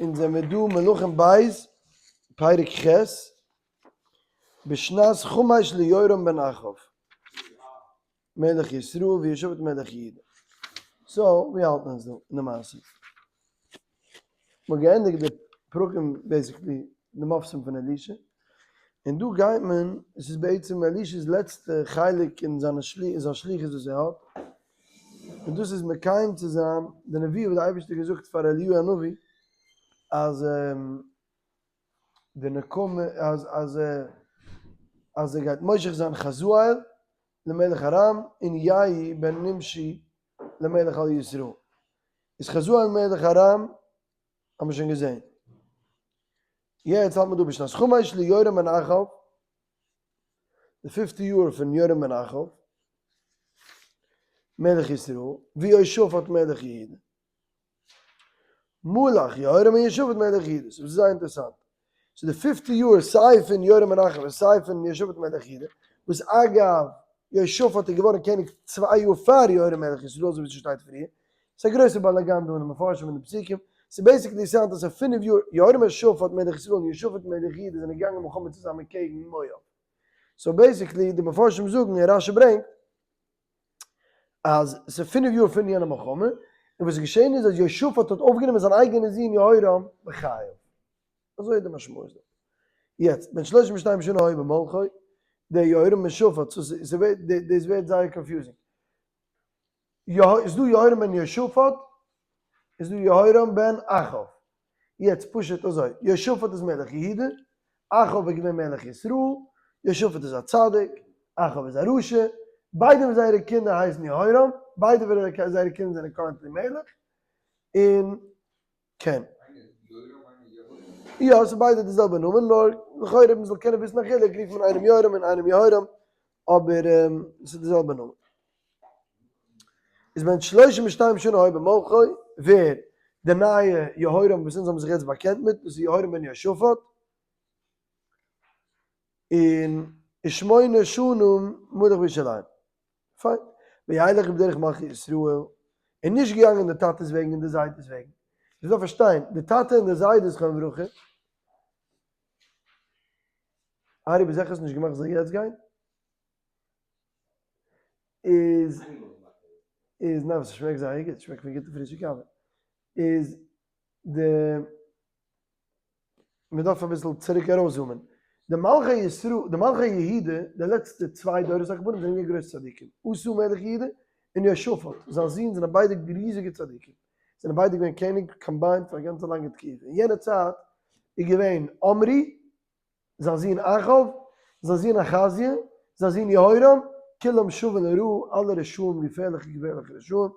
אונז זעמיר דא מלכים ב' פרק ח', בשנת חמש ליורם בן אחאב מלך ישראל ויהושפט מלך יהודה. so ווי האלט אונז דא אין די מעשה? מ'האט געענדיגט די פרקים basically די מופתים פון אלישע, און דא גייט מען, עס איז בעצם אלישע'ס לעצטע חלק אין זיינע זיין שליחות וואס ער האט, און דאס איז מקיים צו זיין די נבואה וואס די אייבערשטער האט געזאגט פאר אליהו הנביא אז די נקמה אז אז אז ער גייט מושח זיין חזאל למלך ארם און יהוא בן נמשי למלך על ישראל. איז חזאל מלך ארם האט מען שוין געזען. יעצט האלט מען דא בשנת חמש ליורם בן אחאב, די פיפטע יאר פון יורם בן אחאב מלך ישראל, ויהושפט מלך יהודה. מלך יהורם און יהושפט מלך יהודה. ס'איז זייער אינטערעסאנט. ס'איז די פיפטע יאר סיי פון יורם בן אחאב און סיי פון יהושפט מלך יהודה, וואס אגב, יהושפט איז געווארן קעניג צוויי יאר פאר יהורם מלך ישראל אזוי ווי ס'שטייט פריער. ס'איז א גרויסע באלאגאן דא אין די מפרשים און די פסוקים. ס'איז basically ס'היינט אז ס'איז פינף יאר, יהורם בן שפט מלך ישראל און יהושפט מלך יהודה זענען געגאנגען מלחמה צוזאמען קעגן מואב. so basically די מפרשים זאגן און רשי ברענגט אז ס'איז פינף יאר פון יענע מלחמה, און וואס איז געשען איז אז יהושפט האט אויפגענומען זיין אייגענע זון יהורם בחייו. אזוי איז די משמעות דא. יעצט, בן שלושים ושתיים שנה היה במלכו, דער יהורם בן שפט, so ס'ווערט, דאס ווערט זייער confusing. איז דא יהורם בן יהושפט, איז דא יהורם בן אחאב. יעצט פשוט אזוי, יהושפט איז מלך יהודה, אחאב איז געווען מלך ישראל, יהושפט איז א צדיק, אחאב איז א רשע, ביידע פון זייערע קינדער הייסן יהורם, ביידע פון זייערע קינדער זענען currently מלך, און כן. יא, ס'איז ביידע די זעלבע נאמען, נאר לכאורה מ'זאל קענען וויסן א חילוק רופט מען איינעם יורם און איינעם יהורם, אבער ס'איז די זעלבע נאמען. איז בן שלושים ושתיים שנה היה במלכו, ווער? די נייע יהורם וואס אונז האבן זיך יעצט באקענט מיט, דאס איז יהורם בן יהושפט, און ושמונה שנה מלך בירושלים. פיין. וילך בדרך מלכי ישראל, און נישט געגאנגען די טאטע'ס וועגן און די זיידע'ס וועגן. איך דארף פארשטיין, די טאטע און די זיידע זכרון לברכה, ארי ביז זיכער האסט נישט געמאכט זאל יעצט גיין? איז איז ניין ס'שמעקט זייער גוט, ס'שמעקט פון גוטע פרישע קאווע. איז די מען דארף אביסל צוריק ארויסזומען. די מלכי ישראל, די מלכי יהודה, די לעצטע צוויי דורות הקבלה זענען געווען גרויסע צדיקים. אסא מלך יהודה און יהושפט זיין זון זענען ביידע ריזיגע צדיקים. זענען ביידע געווען קעניג combined פאר א גאנצע לאנגע תקופה. אין יענע צייט איז געווען עמרי, זיין זון אחאב, זיין זון אחזיה, זיין זון יהורם, כולם שווין לרעה, אלע רשעים, געפערליכע געפערליכע רשעים,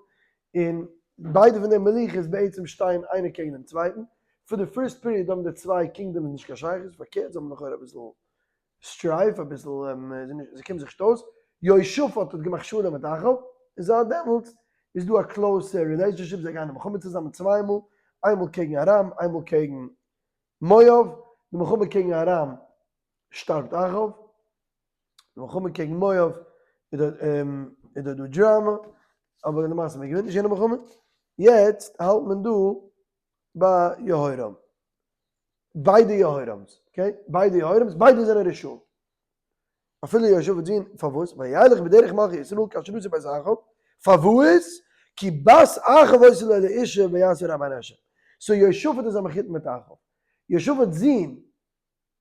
און ביידע פון די מלוכות בעצם שטייען איינער קעגן דעם צווייטן, פאר די first period האבן די צוויי kingdoms נישט קיין שייכות, פארקערט זיי האבן לכאורה אביסל strife, אביסל זיי קומען זיך נישט אויס, יהושפט האט געמאכט שלום מיט אחאב, און זייט דעמאלטס איז דא א close relationship, זיי גייען אין מלחמה צוזאמען צוויי מאל, איינמאל קעגן ארם, איינמאל קעגן מואב, די מלחמה קעגן ארם שטארבט אחאב, די מלחמה קעגן מואב איז דא דא דראמא, אבער למעשה מען געווינט נישט יענע מלחמה, יעצט האלט מען דא ביי יהורם, ביידע יהורם'ס, okay, ביידע יהורם'ס, ביידע זענען רשעים, אפילו יהושפט זון, פארוואס? וילך בדרך מלכי ישראל כאשר עשו בית אחאב, פארוואס? כי בת אחאב היתה לו לאשה ויעש הרע בעיני השם. so יהושפט איז א מחותן מיט אחאב. יהושפט'ס זון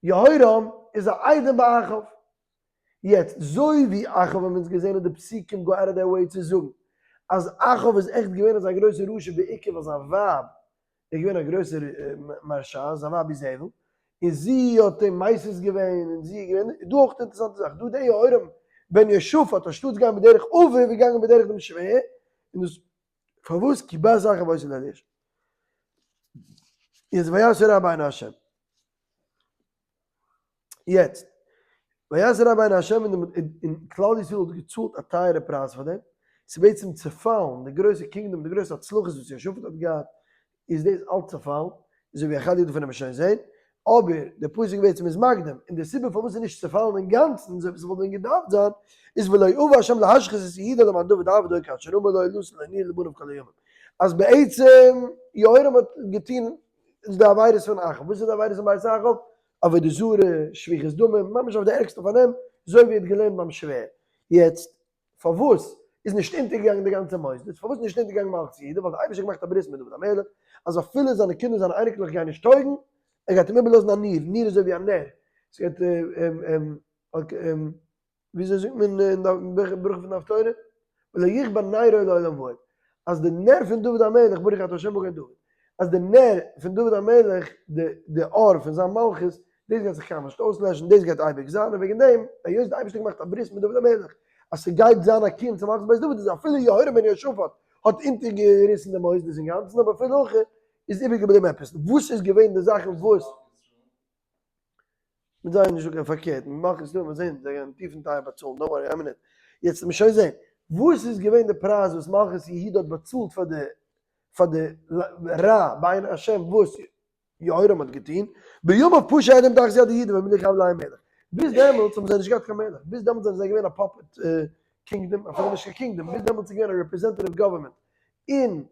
יהורם איז א איידעם ביי אחאב. יעצט, זוי ווי אחאב האבן אונז געזען אין די פסוקים go out of their way צו זאגן אז אחאב איז עכט געווען אזא גרויסע רשע בעיקר ווייל זיין ווייב איז געווען א גרויסער מרשעת, זיין ווייב איזבל, און זי האט אים מסית געווען, און זי איז געווען, איז דא אויך אינטערעסאנטע זאך, דא דער יהורם בן יהושפט אנשטאטס גיין בדרך אביו איז געגאנגען בדרך דעם שווער, און דאס פארוואס כי בת אחאב היתה לו לאשה. איז ויעש הרע בעיני השם. יעצט, ויעש הרע בעיני השם און כלל ישראל האט געצאלט א טייערע פרייז פאר דעם, ס'איז בעצם צעפאלן, די גרויסע kingdom, די גרויסע הצלחות וואס יהושפט האט געהאט, איז דאס אלץ צעפאלן, אזוי ווי א חלק דערפון וועט מען שוין זען, אבער דער פסוק בעצם איז מקדים, און די סיבה פארוואס ס'איז נישט צעפאלן אינגאנצן אזוי ווי ס'וואלט ווען געדארפט זיין, איז ולא אבה השם להשחית את יהודה למען דוד עבדו כאשר אמר לו לתת לו נר לבניו כל הימים, אז בעצם יהורם האט געטון. איז די עבירות פון אחאב. וואס איז די עבירות פון בית אחאב? עבודה זרה, שפיכות דמים, ממש אויף די ערגסטע פארנעם, אזוי ווי ער האט געלערנט ביים שווער. יעצט, פארוואס איז נישט אונטערגעגאנגען די גאנצע מוסדות? פארוואס איז נישט אונטערגעגאנגען מלכות יהודה? ווייל דער אייבערשטער האט געמאכט א ברית מיט דוד המלך, אז אפילו זיינע קינדער זיינע אייניקלעך גייען נישט טויגן, ער גייט אים איבערלאזן א ניר, ניר איז אזוי ווי א נר, ס'גייט וויאזוי זאגט מען אין די ברכה פון די הפטורה? ולא יכבה נרו לעולם ועד, אז די נר פון דוד המלך, ברוך אתה ה' מגן דוד, אז די נר פון דוד המלך, די אור פון זיין מלכות, דאס גייט זיך קיינמאל נישט אויסלעשן, דאס גייט אייביג זיין, און וועגן דעם, היות די אייבערשטער האט געמאכט א ברית מיט דוד המלך, אז ס'גייט זיין א קיום צו מלכות בית דוד, איז אפילו יהורם בן יהושפט האט אונטערגעריסן די מוסדות אינגאנצן, אבער אפילו הכי איז איבערגעבליבן עפעס. וואס איז געווען די זאכן וואס. מיט זיי איז נישטא קיין פארקערט, מיט מלכות ישראל מיר זעהן זיי גייען טיף און טייער באצאלן, don't worry, איין מינוט, יעצט לאמיר שוין זעהן, וואס איז געווען די פרייז וואס מלכות יהודה האט באצאלט פאר די פאר די רע בעיני השם וואס יהורם האט געטון, בימיו פשע אדום תחת יד יהודה והמליכו עליהם מלך, ביז דעמאלטס האבן זיי נישט געהאט קיין מלך, ביז דעמאלטס זענען זיי געווען א puppet kingdom, אפילו נישט קיין kingdom, ביז דעמאלטס איז געווען א representative government אין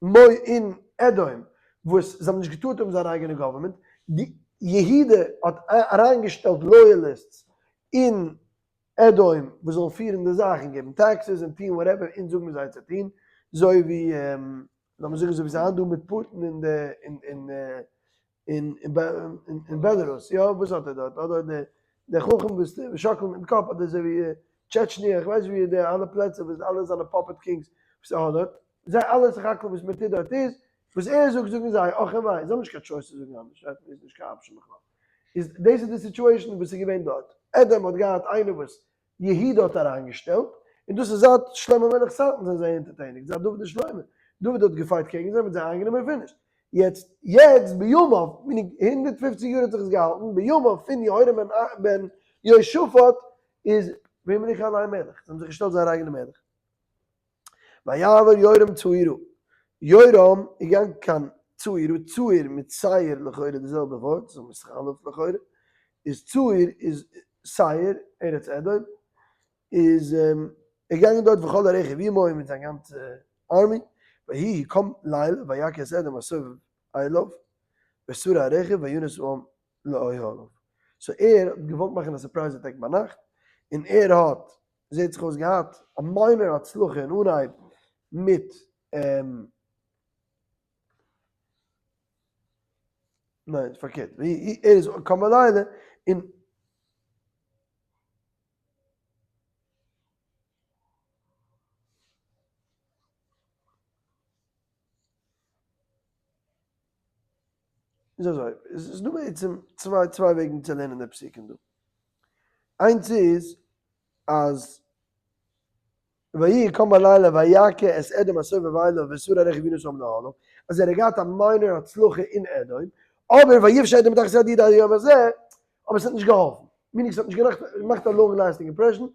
מואב און אדום וואס זיי האבן נישט געטארט האבן זייער אייגענע government, די יהודה האט אריינגעשטעלט loyalists אין אדום וואס זאלן פירן די זאך און געבן taxes און טון whatever אונז זאגן מיר זיי צו טון, אזוי ווי לאמיר זאגן אזוי ווי ס'איז היינט דא מיט פוטין אין די אין אין אין בעלארוס, יא? וואס האט ער דארט? אדער די די חכם וואס שאקלט מיטן קאפ, אדער אזוי ווי טשעטשניע, איך ווייס ווי די אלע פלעצער וואס אלע זיינע puppet kings וואס ער האט דארט, זיי אלע סך הכל וואס מען טוט דארט איז, וואס ער זאגט זאגן זיי, אך און וויי, זיי האבן נישט קיין choice צו זאגן אנדערש, right? איז נישט קיין option בכלל. איז דאס איז די situation וואס איז געווען דארט. אדום האט געהאט איינער וואס יהודה האט אריינגעשטעלט, און דאס איז זייט שלמה המלך'ס צייטן זענען זיי אונטערטעניג, זייט דוד און שלמה, דוד האט געפייט קעגן זיי, מ'האט זיי איינגענומען און finished. יעצט, יעצט בימיו, meaning 150 יאר האט זיך עס געהאלטן, בימיו פון יהורם בן יהושפט איז והמליכו עליהם מלך, זיי האבן זיך געשטעלט זייער אייגענע מלך. ויעבר יורם צעירה, יורם איז געגאנגען קיין צעיר, צעיר מיט שעיר לכאורה די זעלבע ווארט, ס'איז מתחלף לכאורה, איז צעיר איז שעיר, ארץ אדום, איז ער געגאנגען דארט וכל הרכב עמו מיט זיין גאנצע army, ויהי קם לילה ויכה את אדום הסובב אליו, ואת שרי הרכב וינוס העם לאהליו. so ער האט געוואלט מאכן א surprise attack ביינאכט, און ער האט זעט זיך אויס געהאט א minor הצלחה אין אנהייב מיט ניין פארקערט ער איז קם בלילה און איז אזוי, עס איז דא בעצם צוויי וועגן צו לערנען די פסוקים דא. איינס איז אז ויהי קם בלילה ויכה את אדום הסובב אליו ואת שרי הרכב וינוס העם לאהליו, אז ער האט געהאט א minor הצלחה אין אדום, אבער ויפשע אדום תחת יד יהודה עד היום הזה, אבער עס האט נישט געהאלפן, meaning עס האט נישט געמאכט א long lasting impression,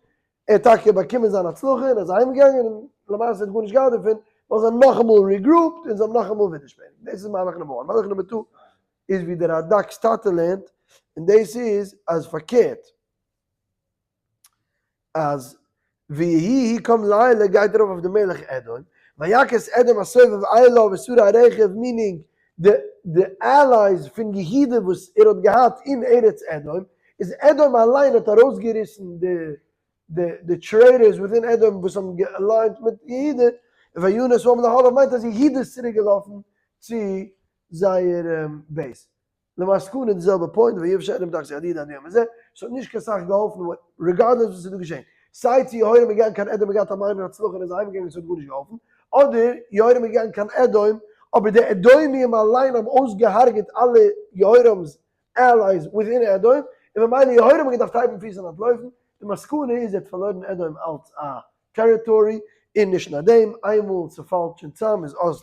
ער האט טאקע באקומען זיין הצלחה און ער איז אהיימגעגאנגען און למעשה האט גארנישט געהאט דערפון, ווייל זיי האבן נאכאמאל regrouped און זיי האבן נאכאמאל ווידערשפעניגט. דאס איז מהלך number one. מהלך number two איז ווי דער רד"ק'ס טאטע לערנט, און דאס איז אז פארקערט, אז ויהי קם לילה גייט ארויף אויף די מלך אדום, ויכה את אדום הסובב אליו ואת שרי הרכב meaning די די allies פון יהודה וואס ער האט געהאט אין ארץ אדום, איז אדום אליין האט ארויסגעריסן די די די traitors within אדום וואס האבן גע align ט מיט יהודה, וינוס העם לאהליו מיינט אז יהודה איז צוריק געלאפן צו זייער base. למסקנא די זעלבע point, ויפשע אדום תחת יד יהודה עד היום הזה, ס'האט נישט קיין סאך געהאלפן regardless וואס איז דא געשען, סיי צו יהורם איז געגאנגען קיין אדום און געהאט א minor הצלחה און איז אהיימגעגאנגען און ס'האט גארנישט געהאלפן, אדער יהורם איז געגאנגען קיין אדום אבער די אדומים אליין האבן אויסגעהארגעט אלע יהורם'ס allies within אדום, און ממילא יהורם האט געדארפט הייבן פיס און אנטלויפן, די מסקנא איז ער האט פארלוירן אדום אלץ א territory, און נישט נאר דעם, איינמאל ס'פאלט שוין צאם איז אז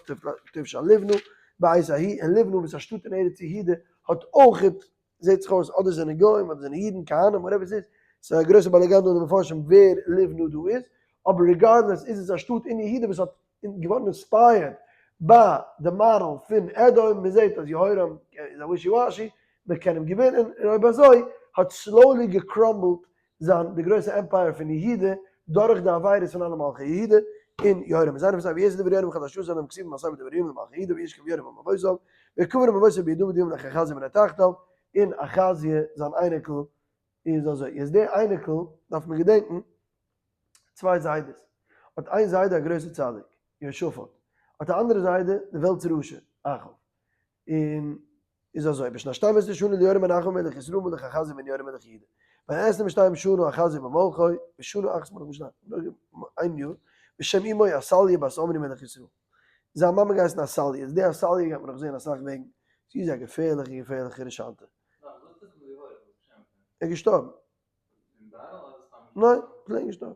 תפשע לבנה בעת ההיא, און לבנה וואס איז א שטאט אין ארץ יהודה האט אויכעט, זעט זיך אויס אדער זענען גוים אדער זענען אידן, כהנים, whatever ס'איז, ס'איז א גרויסע באלאגאן דא אין די מפרשים ווער לבנה דא איז, אבער regardless איז עס א שטאט אין יהודה וואס האט געווארן inspired ביי די מאדעל פון אדום, מען זעט אז יהורם איז א wishy washy, מען קען אים געווינען, און אויב אזוי האט slowly גע crumble ט זיין די גרויסע empire פון יהודה דורך די עבירות פון אלע מלכי יהודה און יהורם איז איינער פון זיי ויעש דברי יהורם כדרשו זיינען כתובים בספר דברי הימים למלכי יהודה וישכב יהורם עם אבותיו. ויקבר עם אבותיו בעיר דוד וימלך אחזיה בנו תחתיו, און אחזיה זיין אייניקל איז אזוי. יעצט די אייניקל דארף מען געדענקן צוויי זיידעס, האט איין זיידע א גרויסע צדיק, יהושפט, האט א אנדערע זיידע די וועלטס רשע, אחאב, און איז אזוי, בשנת שתים עשרה שנה ליורם בן אחאב מלך ישראל מלך אחזיה בן יורם מלך יהודה, בעשרים ושתיים שנה אחזיה במלכו, ושנה אחת מלך בשנה, איין יאר, ושם אמו עתליה בת עמרי מלך ישראל. זיין מאמע געהייסן עתליה, איז די עתליה גייט מען נאך זעהן אסאך וועגן, זי איז א געפערליכע געפערליכע רשענטע. ער איז געשטארבן. ניין, plain געשטארבן.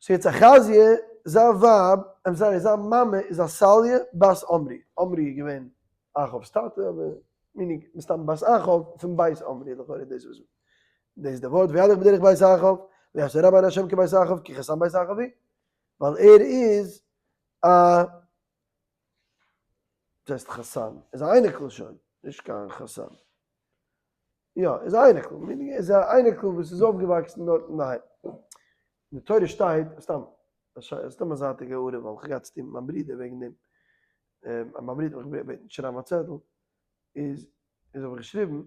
so יעצט אחזיה, זיין ווייב, I'm sorry, זיין מאמע איז עתליה בת עמרי, עמרי איז געווען אחאב'ס טאטע, אבער meaning מסתם בת אחאב פון בית עמרי, לכאורה דאס וואס דאס איז די ווארט, וילך בדרך בית אחאב, ויעש הרע בעיני השם כבית אחאב, כי חתן בית אחאב הוא, ווייל ער איז א, וואס הייסט חתן? איז א אייניקל שוין, נישט קיין חתן. יא, איז א אייניקל, meaning ער איז א אייניקל וואס איז אויפגעוואקסן דארט אינדערהיים. אין די תורה שטייט, סתם, סתם א זייטיגע הערה ווייל איך האב געהאט צוטון מיט מיין ברודער וועגן דעם, אז מיין ברודער האט מיך געבעטן צו שרייבן א צעטל, איז איז האב איך געשריבן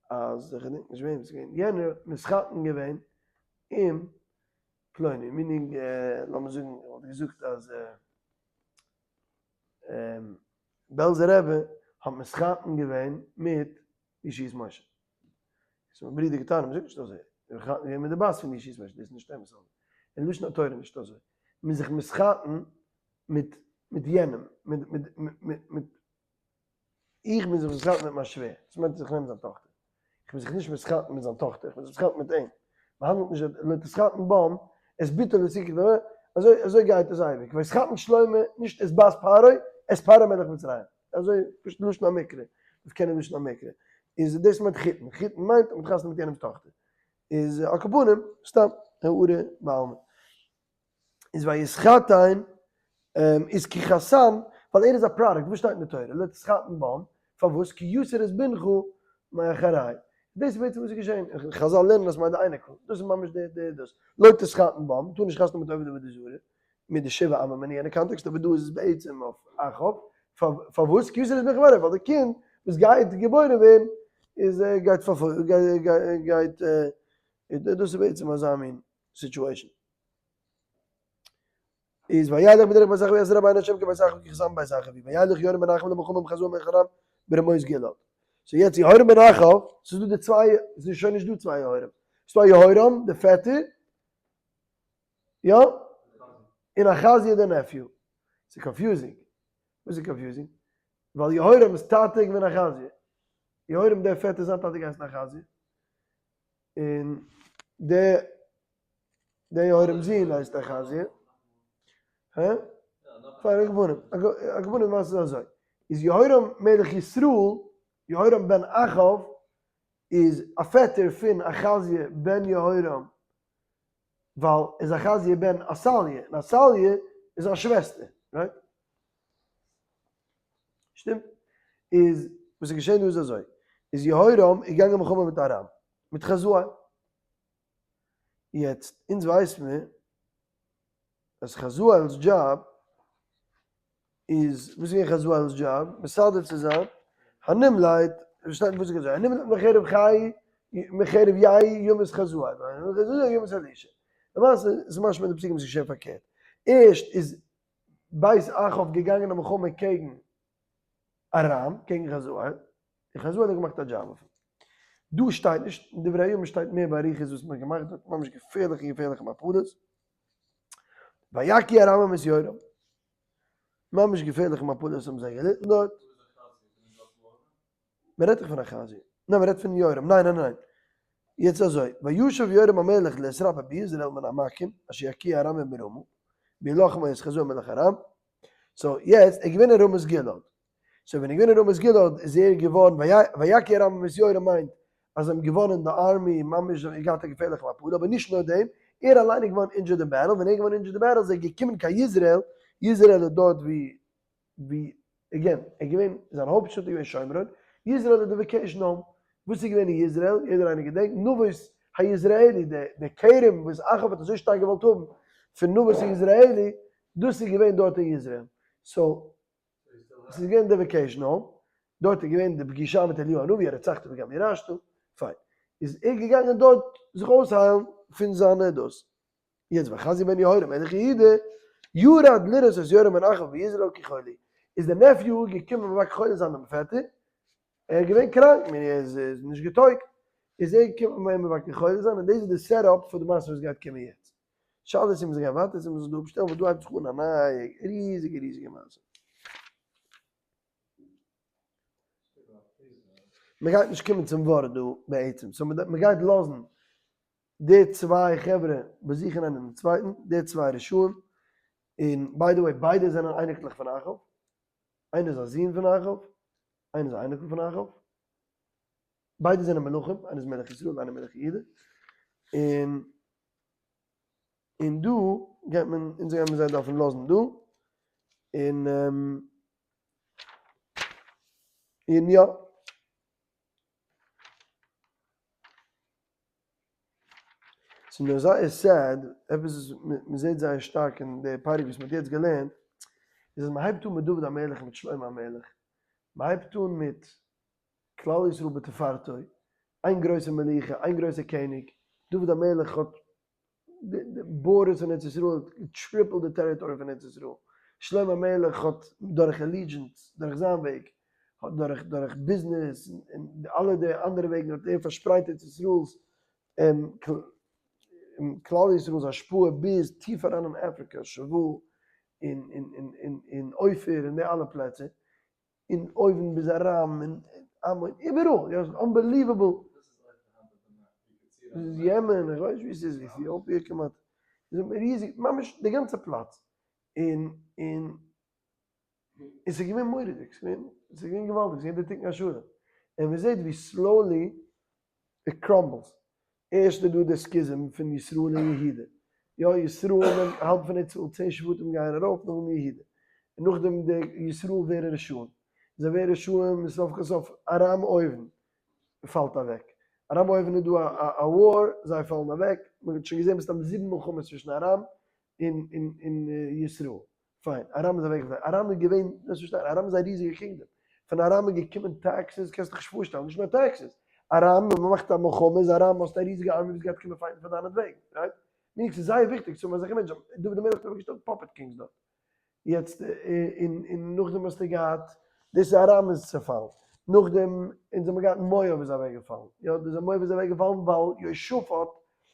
אז איך געדענק נישט וועם ס'איז געווען, יענער האט מתחתן געווען עם פלוני, meaning לאמיר זאגן איך וואלט געזאגט אז בעלזער רבי האט מתחתן געווען מיט ישועות משה. איז מיין ברודער געטענה'ט מ'זאגט נישט אזוי, ער האט מתחתן געווען מיט די בת פון ישועות משה, דאס איז נישט אמת אבער אין לשון התורה נישט אזוי, מ'איז זיך מתחתן מיט מיט יענעם, מיט מיט מיט מיט איך בין זיך מתחתן מיט מיין שווער, דאס מיינט אז איך נעם זיין טאכטער, איך בין זיך נישט מתחתן מיט זיין טאכטער, איך בין זיך מתחתן מיט אים, מ'האנדלט נישט לא תתחתן בם, את בתו לא תקח, אזוי אזוי גייט עס אייביג, ויתחתן שלמה נישט את בת פרעה, את פרעה מלך מצרים, אזוי פשוט לשון המקרא, דארף קענען לשון המקרא, איז דאס מיינט חיתון, חיתון מיינט אז מ'האט חתונה מיט יענעמ'ס טאכטער, איז על כל פנים, סתם הערה בעלמא. איז ויתחתן איז כי חתן, ווייל ער איז א product, וואס שטייט אין די תורה? לא תתחתן בם, פארוואס? כי יסיר את בנך מאחרי. דאס איז בעצם וואס איז געשען, חזל לערנען אז ס'מיינט די אייניקל, דאס איז ממש די די דאס, לא תתחתן בם, מ'טאר נישט חתונה מיט עובדי עבודה זרה, מיט די שבעה עמים אין יענע קאנטעקסט, אבער דא איז עס בעצם אויף אחאב, פארוואס? כי יסיר את בנך מאחרי, ווייל די קינד וואס גייט געבוירן ווערן איז גייט גייט דאס איז בעצם אזא מין situation. איז וילך בדרך בית אחאב ויעש הרע בעיני השם כבית אחאב כי חתן בית אחאב הוא וילך יורם בן אחאב למלחמה עם חזאל מלך ארם ברמות גלעד. so יעצט יהורם בן אחאב, ס'איז דא די צוויי, ס'איז שוין נישט דא צוויי יהורם, ס'איז דא א יהורם די פעטער, יא? און אחזיה די nephew. ס'איז confusing. וואס איז confusing? ווייל יהורם'ס טאטע איז געווען אחזיה. יהורם דער פעטער זיין טאטע געהייסן אחזיה. און דער דער יהורם זון הייסט אחזיה. הא? פאר הגבנים. הגבנים מעשה איז אזוי. איז יהורם מלך ישראל, יהורם בן אחאב, איז א פעטער פון אחזיה בן יהורם, ווייל איז אחזיה בן עתליה, און עתליה איז זיין שוועסטער, right? שטימט? איז וואס איז געשען דא איז אזוי, איז יהורם איז געגאנגען מלחמה מיט ארם, מיט חזאל. יעצט, אונז ווייס מיר אז חזאל'ס דזשאב איז, וואס איז געווען חזאל'ס דזשאב? מסדר צו זיין הנמלט, וואס שטייט אין פסוק אזוי, הנמלט מחרב חי, מחרב יהוא ימות חזאל, חזאל ימות אלישע. למעשה איז משמע אין די פסוקים איז געשען פארקערט. ערשט איז בית אחאב געגאנגען א מלחמה קעגן ארם, קעגן חזאל, און חזאל האט געמאכט א דזשאב אויף אים. דא שטייט נישט, אין דברי הימים שטייט מער באריכות וואס מען האט געמאכט דארט, ממש געפערליכע געפערליכע מפלות. ויכו ארמים את יהורם, ממש געפערליכע מפלות האבן זיי געליטן דארט. מען רעדט דאך פון אחזיה. ניין מען רעדט פון יורם. ניין ניין ניין. יעצט אזוי, וישב יורם המלך להתרפא ביזרעאל מן המכים אשר יכוהו הארמים ברמה, בהלחמו את חזאל מלך ארם. so יעצט, ער איז געווען אין רמות גלעד. so ווען ער איז געווען אין רמות גלעד איז ער געווארן, ויכו ארמים את יורם מיינט אז זיי האבן געוואנען די army, ממש זיי האבן געהאט א געפערליכע מפלה, אבער נישט נאר דעם, ער אליין איז געווארן injured אין battle, ווען ער איז געווארן injured אין battle איז ער געקומען קיין יזרעאל, יזרעאל איז דארט ווי ווי again, ער איז געווען, זיין הויפט שטאט איז געווען שומרון, יזרעאל איז די vacation home, וואס איז געווען אין יזרעאל, יעדער איינער געדענקט, נבות היזרעאלי, די די כרם וואס אחאב האט אזוי שטארק געוואלט האבן פון נבות היזרעאלי, דאס איז געווען דארט אין יזרעאל, so. ס'איז געווען די vacation home, דארט איז געווען די פגישה מיט אליהו הנביא, הרצחת וגם ירשת, פיין. איז ער געגאנגען דארט זיך אויסהיילן פון זיינע דאס. יעצט ואחזיה בן יהורם מלך יהודה ירד לראות את יורם בן אחאב ביזרעאל כי חולי, איז דער nephew געקומען מבקר חולה זיין דעם פעטער, ער איז געווען קראנק, מיין ער איז נישט געטויגט, איז ער געקומען אים מבקר חולה זיין, און דאס איז די setup פאר די מעשה וואס גייט קומען יעצט. שאלה איז צו מ'זאל גיין ווייטער צו מ'זאל דא אפשטעלן, ווייל דא הייבט זיך אן א נייע ריזיגע ריזיגע מעשה. מ'גייט נישט קומען צום ווארט דא בעצם, so מ'גייט לאזן די צוויי חברה באזוכן איינער דעם צווייטן, די צוויי רשעים, און by the way ביידע זענען אייניקלעך פון אחאב, איינער איז א זון פון אחאב, איינער איז א אייניקל פון אחאב, ביידע זענען מלכים, איינער איז מלך ישראל איינער מלך יהודה, און און דא גייט מען, אונז גיימיר זיי דארפן לאזן דא, און און יא. ס'איז נאר זייער sad, עפעס וואס מ'זעט זייער שטארק אין די פרק וואס מ'האט יעצט געלערנט, איז אז מ'הייבט אן מיט דוד המלך און מיט שלמה המלך, מ'הייבט אן מיט כלל ישראל בתפארתו, איין גרויסע מלוכה, איין גרויסע קעניג, דוד המלך האט די borders פון ארץ ישראל, triple די territory פון ארץ ישראל, שלמה המלך האט דורך allegiance, דורך זיין וועג, האט דורך דורך ביזנעס און אלע די אנדערע וועגן האט ער פארשפרייט ארץ ישראל'ס כלל ישראל'ס השפעה ביז טיף אריין אין אפריקע, שבא און און און און אופיר און די אלע פלעצער, און אויבן ביז ארם און עמון, איבעראל, יא ס'איז unbelievable. ס'איז יעמען, איך ווייס נישט ווי ס'איז, עטיאפיע כמעט, ס'איז ריזיג, ממש די גאנצע פלאץ, און און און ס'איז געווען מורא'דיג, ס'איז געווען, ס'איז געווען געוואלדיג, ס'איז געווען די תיקון השלם, און מ'זעט ווי slowly it crumbles, ערשט איז דא די schism פון ישראל און יהודה, יא ישראל נעמט האלב פון ארץ ישראל, צען שבטים גייען ארויף, נאכדעם יהודה, און נאכדעם די ישראל ווערן רשעים, זיי ווערן רשעים און סוף כל סוף ארם אויבן פאלט אוועק, ארם אויבן איז דא א war, זיי פאלן אוועק, מען האט שוין געזען מסתם זיבן מלחמות צווישן ארם און און ישראל, פיין, ארם איז אוועק, ארם איז געווען, דארפסט פארשטיין, ארם איז א ריזיגע kingdom, פון ארם איז געקומען taxes, קענסט דיך נישט פארשטעלן, נישט נאר taxes, ארם ווען מ'מאכט א מלחמה איז ארם האסט א ריזיגע army וואס גייט קומען fight ן פאר דיינעטוועגן, right? מיינט ס'איז זייער וויכטיג צו האבן אזעלכע מענטשן, דוד המלך האט אוועקגעשטעלט puppet kings דארט, יעצט און און נאכדעם האסטו געהאט דאס איז ארם איז צעפאלן, נאכדעם אונז האבן געהאט מואב איז אוועקגעפאלן, יא דאס מואב איז אוועקגעפאלן ווייל יהושפט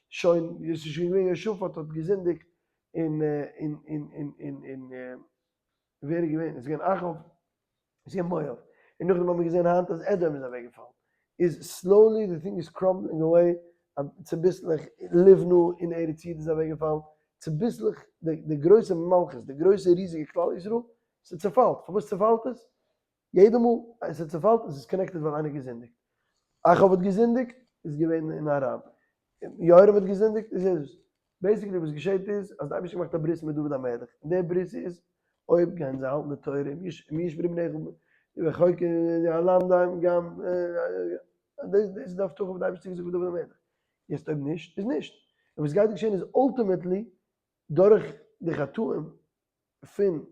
שוין, עס איז שוין געווען יהושפט האט געזינדיגט און און און און און און ווער איז געווען? עס איז געווען אחאב, עס איז געווען מואב, און נאכדעם האבן מיר געזען היינט אז אדום איז אוועקגעפאלן, איז slowly the thing is crumbling away, צוביסלעך לבנה און ארץ יהודה איז אוועקגעפאלן, צוביסלעך די גרויסע מלכות, די גרויסע ריזיגע כלל ישראל, ס'צופאלט, פארוואס צופאלט עס? יעדע מאל עס צופאלט עס איז connected ווייל איינער געזינדיגט. אחאב האט געזינדיגט איז געווען אין ארם. יורם האט געזינדיגט איז עס. basically וואס געשעט איז אז די אייבערשטער מאכט א ברית מיט דוד המלך און די ברית איז אויב גייען זיי האלטן די תורה אם ישמרו בניך וחוקי ילמדם גם דאס איז די הבטחה וואס די אייבערשטער האט געזאגט פאר דוד המלך. יעצט אויב נישט איז נישט. און וואס גייט געשען איז ultimately דורך די חטאים פון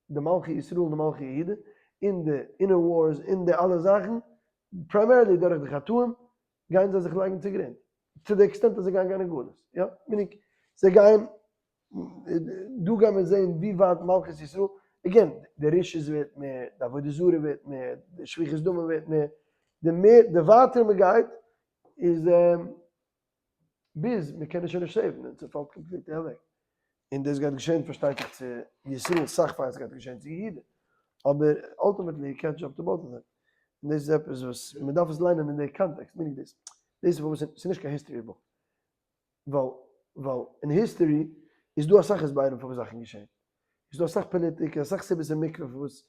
די מלכי ישראל און די מלכי יהודה, און די inner wars און די אלע זאכן, primarily דורך די חטאים, גייען זיי זיך לייגן צוגרונד, צו די extent אז זיי גייען גיין אין גלות, יא, meaning, זיי גייען, דא גייען מיר זען ווי ווייט מלכות ישראל, again, די רשעות ווערט מער, די עבודה זרה ווערט מער, די שפיכות דמים ווערט מער, די מער, די ווייטער מען גייט, איז. ביז מען קען עס שוין נישט save ן און ס'פאלט completely אוועק. און דאס גייט געשען פארשטייט זיך צו ישראל סאך פאר עס גייט געשען צו יהודה. אבער ultimately catch up to both of them. און דאס איז עפעס וואס מען דארף עס ליינען אין די קאנטעקסט, meaning דאס דאס איז פארוואס ס'איז נישט קיין history book. ווייל ווייל אין history איז דא אסאך הסברים פארוואס זאכן געשען. איז דא אסאך פאליטיק און אסאך סיבות אין מקרא פארוואס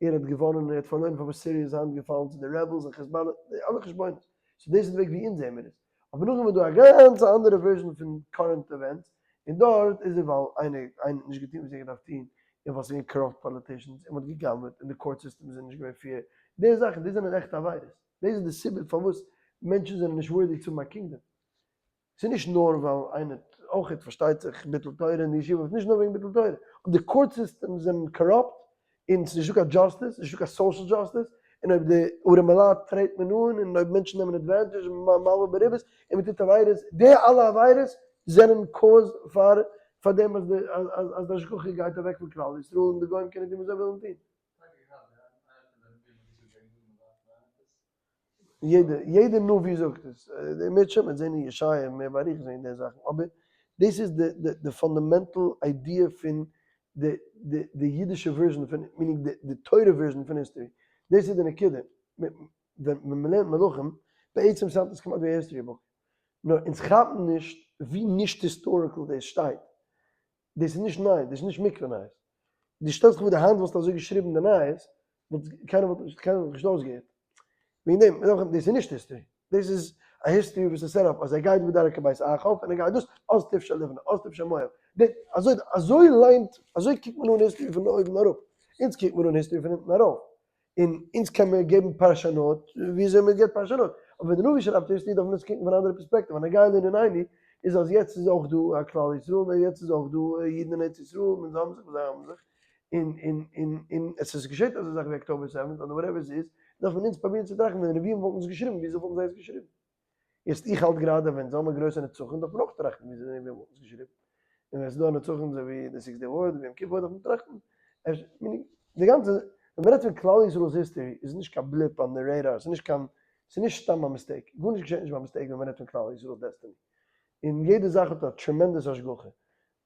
ער האט געוואנען און ער האט פארלוירן פארוואס סיריע איז היינט געפאלן צו די rebels און כיזבאלא די אלע חשבונות so דאס איז די וועג ווי אונז זעהן מיר עס אבער נאכדעם איז דא א גאנצע אנדערע version פון current events און דארט איז ער ווייל איינער איינער האט נישט געטון וואס ער האט געדארפט טון און ווייל ס'איז געווען corrupt politicians און מ'האט גע'גנב'עט און די court systems זענען נישט געווען fair די זאכן דאס זענען עכטע עבירות דאס איז די סיבה פארוואס מענטשן זענען נישט worthy צו האבן א kingdom. ס'איז נישט נאר ווייל איינער האט אויכעט פארשטייט זיך ביטול תורה אין די ישיבה, נישט נאר וועגן ביטול תורה, אויב די court systems זענען corrupt. און ס'איז נישטא קיין justice, נישטא קיין social justice, און אויב די ארעמעלייט טרעט מען אן, און אויב מענטשן נעמען advantage און מלווה בריבית, און מ'טוט עבירות, די אלע עבירות זענען cause פאר פאר דעם אז די אז די השגחה גייט אוועק פון כלל ישראל און די גוים קענען טון וואס זיי ווילן טון. יעדע יעדע נביא זאגט עס, די מיטשע מ'וועט זען אין ישעיה מער באריכות וועגן די זאכן, אבער דאס איז די די די fundamental idea פון די די די אידישע version פון, meaning די די תורה version פון history, דאס איז די נקודה, ווען מ'לערנט מלכים, בעצם sound עס כמעט ווי א history book, נאר אונז כאפן נישט ווי נישט historical דאס שטייט, דאס איז נישט ניי, דאס איז נישט מקווה נייעס. דו שטעלסט זיך פאר די היינט וואלסטו אזוי געשריבן די נייעס, וואלט קיינער וואלט נישט קיינער וואלט נישט אויסגעהערט. וועגן דעם, מ'דארף כאפן, דאס איז נישט history. דאס איז א history וואס איז set up אז ער גייט בדרכי בית אחאב און ער גייט דאס, אז תפשע לבנה, אז תפשע מואב. אזוי אזוי ליינט, אזוי קוקט מען אן history פון אויבן אראפ. אונז קוקט מען אן history פון אונטן ארויף. און אונז קען מיר געבן פרשנות וויאזוי מען געבט פרשנות, אבער ווען די נביא שרייבט history דארף מען עס קוקן פון א אנדערע פערספעקטיוו, א נוגע לענינינו איז אז יעצט איז אויך דא א כלל ישראל און יעצט איז אויך דא אידן אין ארץ ישראל און זיי האבן זיך וואס זיי האבן זיך, און און און און עס איז געשעט אזא זאך ווי October seventh אדער whatever עס איז, דארף מען אונז פרובירן צו טראכטן ווען די נביאים וואלטן עס געשריבן וויאזוי וואלטן זיי עס געשריבן. יעצט איך האלט גראדע ווען זיי האבן א גרויסע נצחון דארף מען אויך טראכטן וויאזוי די נביאים וואלטן עס געשריבן, און ווען עס איז דא א נצחון אזוי ווי די Six Day War אדער יום כיפור דארף מען טראכטן אפשר, די גאנצע ווען מען רעדט פון כלל ישראל'ס history איז נישט קיין blip on the radar, ס'איז נישט קיין ס'איז נישט סתם א mistake, גארנישט געשעט נישט ביי mistake ווען מען רעדט פון כלל ישראל'ס destiny, און יעדע זאך האט א tremendous השגחה,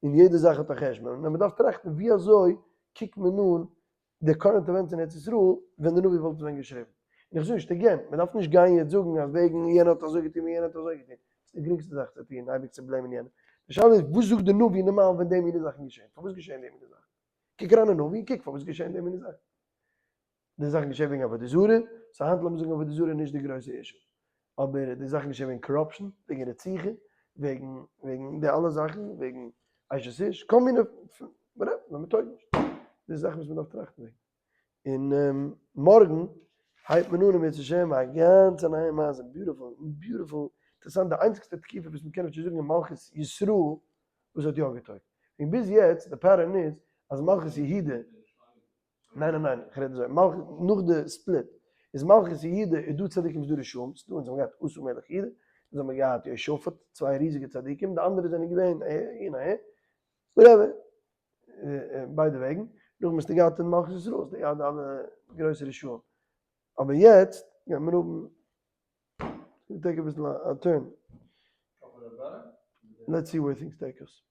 און יעדע זאך האט א חשבון, און מען דארף טראכטן ווי אזוי קוקט מען אן די current events אין ארץ ישראל ווען די נביא וואלט עס ווען געשריבן. און איך זאג נישט again, מען דארף נישט גיין יעצט זאגן אז וועגן יענער האט אזוי געטון און יענער האט אזוי געטון. ס'איז די גרינגסטע זאך צו טון, אייביג צו blame ען יענעם. די שאלה איז וואס זאגט די נביא נארמאל ווען די מיני זאכן געשען? פארוואס געשען די מיני זאכן? קוק אריין אין נביא און קוק פארוואס געשען די מיני זאכן. די זאכן געשען וועגן עבודה זרה, so היינט לאמיר זאגן עבודה זרה איז נישט די גרויסע issue. אבער די זאכן געשען וועגן corruption, וועגן רציחה, וועגן וועגן די אלע זאכן, וועגן אשת איש, כל מיני whatever, ווען מ'טויג נישט. דאס איז זאכן וואס מ'דארף טראכטן וועגן. און מארגן הייבט מען אן אם ירצה השם א גאנצע נייע מעשה, beautiful, beautiful, אינטערעסאנט די איינציגסטע תקופה וואס מ'קען אפשר זאגן אין מלכות ישראל וואס האט יא געטויגט. און ביז יעצט די pattern איז אז מלכות יהודה, ניין ניין ניין, איך רעד אזוי, מלכות, נאך די split, איז מלכות יהודה איז דא צדיקים איז דא רשעים, ס'דא אונז האבן געהאט אסא מלך יהודה, אונז האבן געהאט יהושפט, צוויי ריזיגע צדיקים, די אנדערע זענען געווען אהין אהער, whatever, ביידע וועגן, נאכדעם האסטו געהאט אין מלכות ישראל האסטו געהאט די אלע גרויסע רשעים, אבער יעצט גייט מען האבן, ס'גייט take אביסל א turn, let's see where things take us.